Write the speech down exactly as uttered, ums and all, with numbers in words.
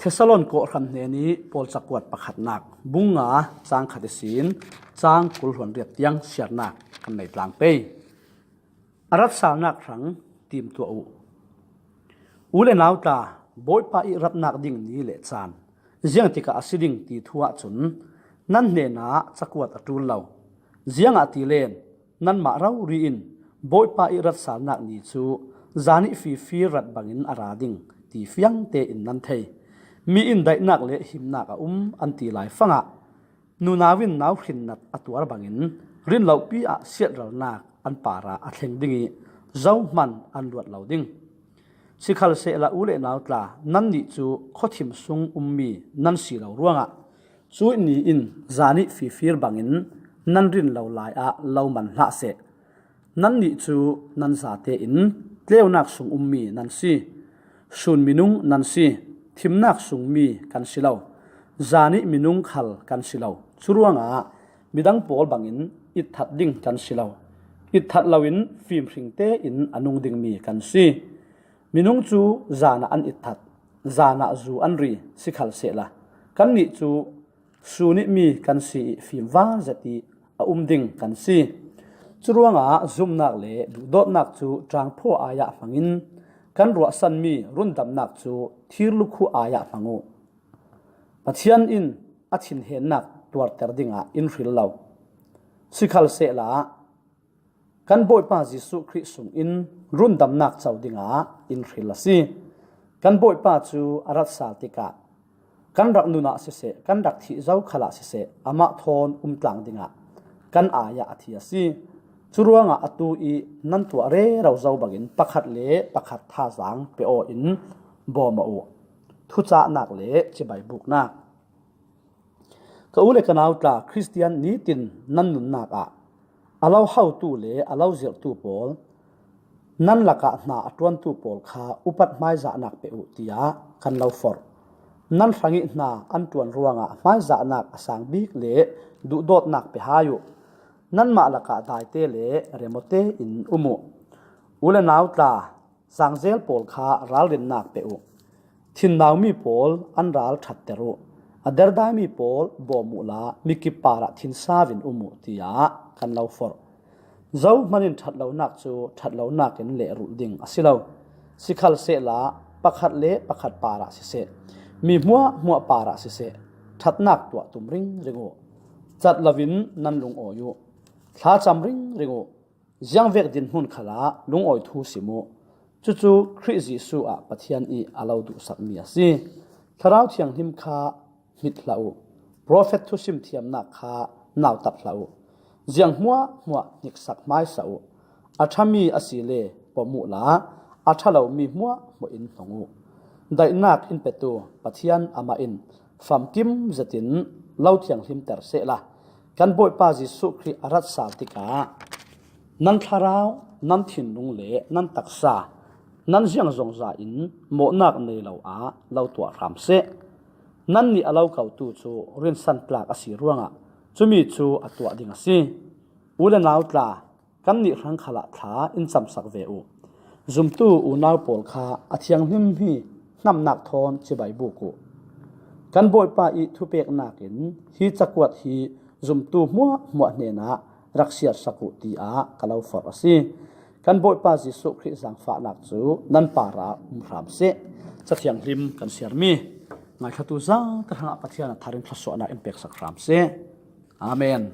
Thesalon kawhhran hnenih Paul cakuat pakhatnak bung nga cang khat ihsin cang kul hluan riat tiang siarnak kan nei tlang pei. A ratsalnak hrang timtuah uh. U le nau tla, Bawipa ih ratnak ding ni le caan ziangtikah a si ding ti thu ahcun nan hnenah cakuat a ṭul lo. Ziangahtile nanmah rori in Bawipa ih ratsalnak ni cu zan ih fifi rat bangin a ra ding ti fiang tein nan thei. Mi in daihnak le himnak a um an ti lai fangah nunau in nau hrinnat a tuar bangin rinlopi ah siatralnak an parah a thleng ding ih zohman an luat lo ding. Sikhalsehla u le nau tla, nannih cu khuathim sung ummi nan si lo ruangah cu ni in zan ih fifir bangin nan rin lo lai ah lo man hlah seh. Nannih cu nan zate in tleunak sung ummi nan si, sun minung nan si, thimnak sungmi kan si lo, zan ih minung khal kan si lo. Curuangah midang pawl bangin itthat ding kan si lo. Itthat loin fimhring tein a nung dingmi kan si. Minung cu zan ah an itthat, zan ah zu an ri, sikhalsehla kannih cu sun ih mi kan si ih fimvar zet ih a um ding kan si. Curuangah zumnak le duhdawtnak cu ṭaangphaw ai ah hmangin kan ruahsanmi rundamnak cu thir lukhuh ai ah hmang uh. Pathian in a thinhennak tuarter dingah in hril lo. Sikhalsehla kan Bawipa Jesuh Khrih sungin rundamnak co dingah in hril a si. Kan Bawipa cu a rat sal tikah kan rak nun ah siseh, kan rak thih zo khalah siseh, amah thawn um tlang dingah kan ai ah a thi a si. Curuangah atu ih nan tuah rero zo bangin pakhat le pakhat thazaang pe aw in bawm aw uh. Thucahnak le cibai buknak. Ka u le ka nau tla, Khristian nitin nan nunnak ah a lo hotu le a lo zirhtu pawl, nan lakah hna a ṭuantu pawl kha upat hmaizahnak pe uh, tiah kan lo forh. Nan hrangih hna an ṭuan ruangah hmaizahnak a sang bik le duhdawtnak pe hai uh. Nanmah lakah daite le remawte in um uh. U le nau tla, zangzel pawl kha ralrinnak pe uh. Thinnaumi pawl an ral ṭhatter uh. A derdaimi pawl bawm uhla mikip parah thinsau in um uh, tiah kan lo forh. Zohman in ṭhatlonak cu ṭhatlonak in lehrulh ding a si lo. Sikhalsehla pakhat le pakhat parah siseh, mi hmuahhmuah parah siseh, ṭhatnak tuah tum ringring uh. Cat loin nan lungawi uh. Thlacam ringring uh. Ziangvek dinhmun khalah lungawi thu sim uh. Cucu Khrih Jesuh ah Pathian ih a lo duhsakmi a si. Thlarau Thianghlim kha hmit hlah uh. Profet thusim thiamnak kha nautat hlah uh. Ziang hmuahhmuah hniksak hmaisa uh. A ṭhami a si le pom uhla a ṭha lomi hmuahhmuah in hnong uh. Daihnak in petu Pathian amah in famkim zetin lo thianghlimter sehla, kan Bawipa Jesuh Khrih a rat sal tikah nan thlarau, nan thinlung le nan taksa, nan ziangzongza in mawhnak nei lo ah lo tuah hram seh. Nannih a lo kotu cu rinsan tlak a si ruangah cumi cu a tuah ding a si. U le nau tla, kannih hrang khalah thla in camsak ve uh. Zumtu unau pawl kha a thianghlim hi hnamnak thawn cibai buk uh. Kan Bawipa ih thupeknak in hi cakuat hi zumtu hmuahhmuah hnenah rak siarsak uh, tiah ka lo forh a si. Kan Bawipa Jesuh Khrih zaangfahnak cu nan parah um hram seh. Ca thianghlim kan siarmi ngaithlatu zate hrangah Pathian a thar in thluasuahnak in peksak hram seh. Amen.